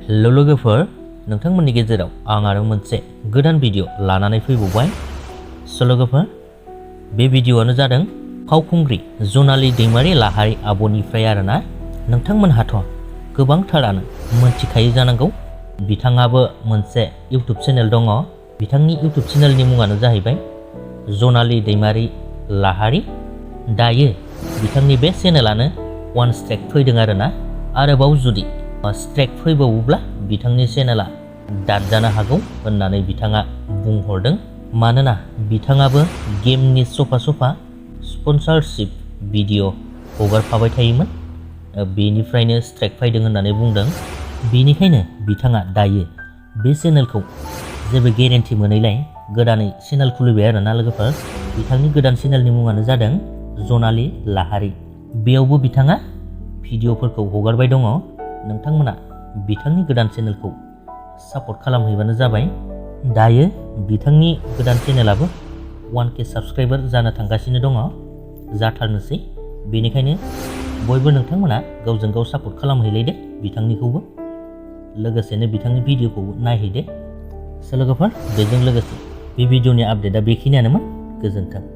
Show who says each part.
Speaker 1: Hello लोगोफोर, नोंथांमोननि गेजेराव आं आरो मोनसे गोदान भिडिअ लानानै फैबावबाय। लोगोफोर, बे भिडिअआनो जादों फावखुंग्रि जनालि दैमारि लाहारि आब'निफ्राय आरोना। नोंथांमोनहाथ' गोबांथारानो मोनथिखायो जानांगौ, बिथाङाबो मोनसे इउटुब चेनेल दङ। बिथांनि इउटुब चेनेलनि मुङानो जाहैबाय जनालि दैमारि लाहारि। दायो बिथांनि बे चेनेलानो 1 स्ट्राइक फैदों आरोना। आरोबाव जुदि स्ट्राइक फैबावोब्ला बिथांनि चेनेला दानजानो हागौ होननानै बिथाङा बुंहरदों। मानोना बिथाङाबो गेमनि सफा स्पन्सरशिप भिडिअ हगारफाबाय थायोमोन, बेनिफ्रायनो स्ट्राइक फैदों होननानै बुंदों। बेनिखायनो बिथाङा दायो बे चेनेलखौ जेबो गेरेन्टि मोनैलाय गोदानै चेनेल खुलिबाय आरोना लोगोफोर। बिथांनि गोदान चेनेलनि मुङानो जादों जनालि लाहारि। बेयावबो बिथाङा भिडिअफोरखौ हगारबाय दङ। नोंथांमोना बिथांनि गोदान चेनेलखौ सापर्ट खालामहैबानो जाबाय। दायो बिथांनि गोदान चेनेलाबो 1K साबस्क्राइबार जानो थांगासिनो दङ, जाथारनोसै। बेनिखायनो बयबो नोंथांमोना गावजों गाव सापर्ट खालामहैलायदो बिथांनिखौबो, लोगोसेनो बिथांनि भिडिअखौ नायहैदो। लोगोफोर, बेजों लोगोसे बे भिडिअनि आपडेटआ बेखिनियानोमोन। गोजोन्थों।